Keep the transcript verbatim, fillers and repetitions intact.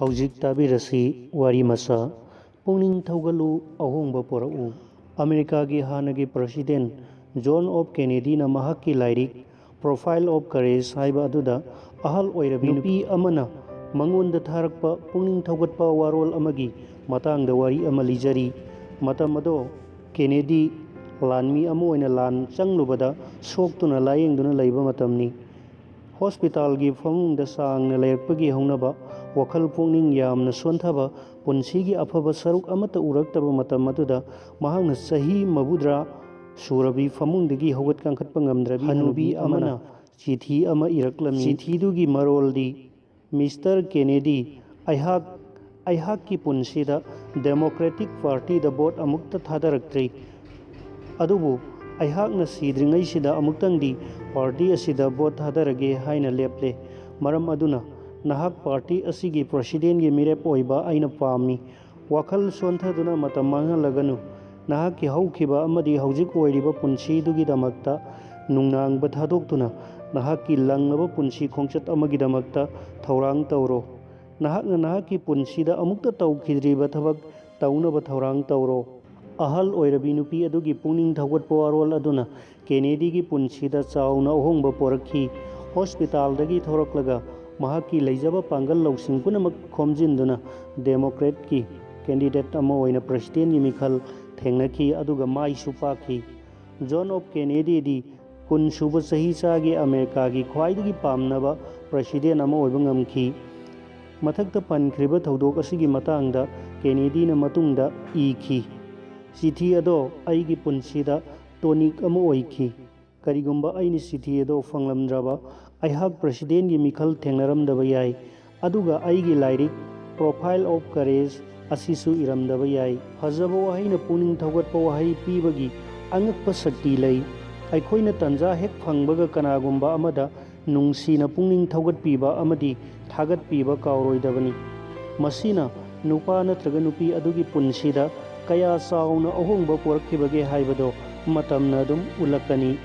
ꯍꯧꯖꯤꯛ ꯇꯥꯕꯤꯔꯁꯤ ꯋꯥꯔꯤ ꯃꯆꯥ, ꯄꯨꯛꯅꯤꯡ ꯊꯧꯒꯠꯂꯨ, ꯑꯍꯣꯡꯕ ꯄꯨꯔꯛꯎ꯫ ꯑꯃꯦꯔꯤꯀꯥꯒꯤ ꯍꯥꯟꯅꯒꯤ ꯄ꯭ꯔꯁꯤꯗꯦꯟ ꯖꯣꯟ ꯑꯦꯐ ꯀꯦꯅꯦꯗꯤꯅ ꯃꯍꯥꯛꯀꯤ ꯂꯥꯏꯔꯤꯛ Profile of Courage ꯍꯥꯏꯕ ꯑꯗꯨꯗ ꯑꯍꯜ ꯑꯣꯏꯔꯕꯤ ꯅꯨꯄꯤ ꯑꯃꯅ ꯃꯉꯣꯟꯗ ꯊꯥꯔꯛꯄ ꯄꯨꯛꯅꯤꯡ ꯊꯧꯒꯠꯄ ꯋꯥꯔꯣꯜ ꯑꯃꯒꯤ ꯃꯇꯥꯡꯗ ꯋꯥꯔꯤ ꯑꯃ ꯂꯤꯖꯔꯤ꯫ ꯃꯇꯝ ꯑꯗꯣ ꯀꯦꯅꯦꯗꯤ ꯂꯥꯟꯃꯤ ꯑꯃ ꯑꯣꯏꯅ ꯂꯥꯟ ꯆꯪꯂꯨꯕꯗ ꯁꯣꯛꯇꯨꯅ ꯂꯥꯌꯦꯡꯗꯨꯅ ꯂꯩꯕ ꯃꯇꯝꯅꯤ꯫ ꯍꯣꯁꯄꯤꯇꯥꯜꯒꯤ ꯐꯃꯨꯡꯗ ꯁꯥꯡꯅ ꯂꯩꯔꯛꯄꯒꯤ ꯍꯧꯅꯕ, ꯋꯥꯈꯜ ꯄꯨꯛꯅꯤꯡ ꯌꯥꯝꯅ ꯁꯣꯟꯊꯕ, ꯄꯨꯟꯁꯤꯒꯤ ꯑꯐꯕ ꯁꯔꯨꯛ ꯑꯃꯠꯇ ꯎꯔꯛꯇꯕ ꯃꯇꯝ ꯑꯗꯨꯗ ꯃꯍꯥꯛꯅ ꯆꯍꯤ ꯃꯧꯗ꯭ꯔꯥ ꯁꯨꯔꯕꯤ ꯐꯃꯨꯡꯗꯒꯤ ꯍꯧꯒꯠ ꯀꯥꯡꯈꯠꯄ ꯉꯝꯗ꯭ꯔꯕꯤ ꯍꯅꯨꯕꯤ ꯑꯃꯅ ꯆꯤꯊꯤ ꯑꯃ ꯏꯔꯛꯂꯝꯃꯤ꯫ ꯆꯤꯊꯤꯗꯨꯒꯤ ꯃꯔꯣꯜꯗꯤ, "ꯃꯤꯁꯇꯔ ꯀꯦꯅꯦꯗꯤ, ꯑꯩꯍꯥꯛ, ꯑꯩꯍꯥꯛꯀꯤ ꯄꯨꯟꯁꯤꯗ ꯗꯦꯃꯣꯀ꯭ꯔꯦꯇꯤꯛ ꯄꯥꯔꯇꯤꯗ ꯚꯣꯠ ꯑꯃꯨꯛꯇ ꯊꯥꯗꯔꯛꯇ꯭ꯔꯤ꯫ ꯑꯗꯨꯕꯨ ꯑꯩꯍꯥꯛꯅ ꯁꯤꯗ꯭ꯔꯤꯉꯩꯁꯤꯗ ꯑꯃꯨꯛꯇꯪꯗꯤ ꯄꯥꯔꯇꯤ ꯑꯁꯤꯗ ꯚꯣꯠ ꯊꯥꯗꯔꯒꯦ ꯍꯥꯏꯅ ꯂꯦꯞꯂꯦ꯫ ꯃꯔꯝ ꯑꯗꯨꯅ ꯅꯍꯥꯛ ꯄꯥꯔꯇꯤ ꯑꯁꯤꯒꯤ ꯄ꯭ꯔꯁꯤꯗꯦꯟꯒꯤ ꯃꯤꯔꯦꯞ ꯑꯣꯏꯕ ꯑꯩꯅ ꯄꯥꯝꯃꯤ꯫ ꯋꯥꯈꯜ ꯁꯣꯟꯊꯗꯨꯅ ꯃꯇꯝ ꯃꯥꯡꯍꯜꯂꯒꯅꯨ꯫ ꯅꯍꯥꯛꯀꯤ ꯍꯧꯈꯤꯕ ꯑꯃꯗꯤ ꯍꯧꯖꯤꯛ ꯑꯣꯏꯔꯤꯕ ꯄꯨꯟꯁꯤꯗꯨꯒꯤꯗꯃꯛꯇ ꯅꯨꯡꯅꯥꯡꯕ ꯊꯥꯗꯣꯛꯇꯨꯅ ꯅꯍꯥꯛꯀꯤ ꯂꯪꯂꯕ ꯄꯨꯟꯁꯤ ꯈꯣꯡꯆꯠ ꯑꯃꯒꯤꯗꯃꯛꯇ ꯊꯧꯔꯥꯡ ꯇꯧꯔꯣ꯫ ꯅꯍꯥꯛꯅ ꯅꯍꯥꯛꯀꯤ ꯄꯨꯟꯁꯤꯗ ꯑꯃꯨꯛꯇ ꯇꯧꯈꯤꯗ꯭ꯔꯤꯕ ꯊꯕꯛ ꯇꯧꯅꯕ ꯊꯧꯔꯥꯡ ꯇꯧꯔꯣ꯫" ꯑꯍꯜ ꯑꯣꯏꯔꯕꯤ ꯅꯨꯄꯤ ꯑꯗꯨꯒꯤ ꯄꯨꯛꯅꯤꯡ ꯊꯧꯒꯠꯄ ꯋꯥꯔꯣꯜ ꯑꯗꯨꯅ ꯀꯦꯅꯦꯗꯤꯒꯤ ꯄꯨꯟꯁꯤꯗ ꯆꯥꯎꯅ ꯑꯍꯣꯡꯕ ꯄꯨꯔꯛꯈꯤ꯫ ꯍꯣꯁꯄꯤꯇꯥꯜꯗꯒꯤ ꯊꯣꯔꯛꯂꯒ ꯃꯍꯥꯛꯀꯤ ꯂꯩꯖꯕ ꯄꯥꯡꯒꯜ ꯂꯧꯁꯤꯡ ꯄꯨꯝꯅꯃꯛ ꯈꯣꯝꯖꯤꯟꯗꯨꯅ ꯗꯦꯃꯣꯀ꯭ꯔꯦꯠꯀꯤ ꯀꯦꯟꯗꯤꯗꯦꯠ ꯑꯃ ꯑꯣꯏꯅ ꯄ꯭ꯔꯁꯤꯗꯦꯟꯒꯤ ꯃꯤꯈꯜ ꯊꯦꯡꯅꯈꯤ, ꯑꯗꯨꯒ ꯃꯥꯏꯁꯨ ꯄꯥꯛꯈꯤ꯫ ꯖꯣꯟ ꯑꯦꯐ ꯀꯦꯅꯦꯗꯤꯗꯤ ꯀꯨꯟ ꯁꯨꯕ ꯆꯍꯤꯆꯥꯒꯤ ꯑꯃꯦꯔꯤꯀꯥꯒꯤ ꯈ꯭ꯋꯥꯏꯗꯒꯤ ꯄꯥꯝꯅꯕ ꯄ꯭ꯔꯁꯤꯗꯦꯟ ꯑꯃ ꯑꯣꯏꯕ ꯉꯝꯈꯤ꯫ ꯃꯊꯛꯇ ꯄꯟꯈ꯭ꯔꯤꯕ ꯊꯧꯗꯣꯛ ꯑꯁꯤꯒꯤ ꯃꯇꯥꯡꯗ ꯀꯦꯅꯦꯗꯤꯅ ꯃꯇꯨꯡꯗ ꯏꯈꯤ꯫ "ꯆꯤꯊꯤ ꯑꯗꯣ ꯑꯩꯒꯤ ꯄꯨꯟꯁꯤꯗ ꯇꯣꯅꯤꯛ ꯑꯃ ꯑꯣꯏꯈꯤ꯫ ꯀꯔꯤꯒꯨꯝꯕ ꯑꯩꯅ ꯆꯤꯊꯤ ꯑꯗꯣ ꯐꯪꯂꯝꯗ꯭ꯔꯕ, ꯑꯩꯍꯥꯛ ꯄ꯭ꯔꯁꯤꯗꯦꯟꯒꯤ ꯃꯤꯈꯜ ꯊꯦꯡꯅꯔꯝꯗꯕ ꯌꯥꯏ, ꯑꯗꯨꯒ ꯑꯩꯒꯤ ꯂꯥꯏꯔꯤꯛ Profile of Courage ꯑꯁꯤꯁꯨ ꯏꯔꯝꯗꯕ ꯌꯥꯏ꯫" ꯐꯖꯕ ꯋꯥꯍꯩꯅ ꯄꯨꯛꯅꯤꯡ ꯊꯧꯒꯠꯄ ꯋꯥꯍꯩ ꯄꯤꯕꯒꯤ ꯑꯉꯛꯄ ꯁꯛꯇꯤ ꯂꯩ꯫ ꯑꯩꯈꯣꯏꯅ ꯇꯟꯖꯥ ꯍꯦꯛ ꯐꯪꯕꯒ ꯀꯅꯥꯒꯨꯝꯕ ꯑꯃꯗ ꯅꯨꯡꯁꯤꯅ ꯄꯨꯛꯅꯤꯡ ꯊꯧꯒꯠꯄꯤꯕ ꯑꯃꯗꯤ ꯊꯥꯒꯠꯄꯤꯕ ꯀꯥꯎꯔꯣꯏꯗꯕꯅꯤ꯫ ꯃꯁꯤꯅ ꯅꯨꯄꯥ ꯅꯠꯇ꯭ꯔꯒ ꯅꯨꯄꯤ ꯑꯗꯨꯒꯤ ꯄꯨꯟꯁꯤꯗ ꯀꯌꯥ ꯆꯥꯎꯅ ꯑꯍꯣꯡꯕ ꯄꯨꯔꯛꯈꯤꯕꯒꯦ ꯍꯥꯏꯕꯗꯣ ꯃꯇꯝꯅ ꯑꯗꯨꯝ ꯎꯠꯂꯛꯀꯅꯤ꯫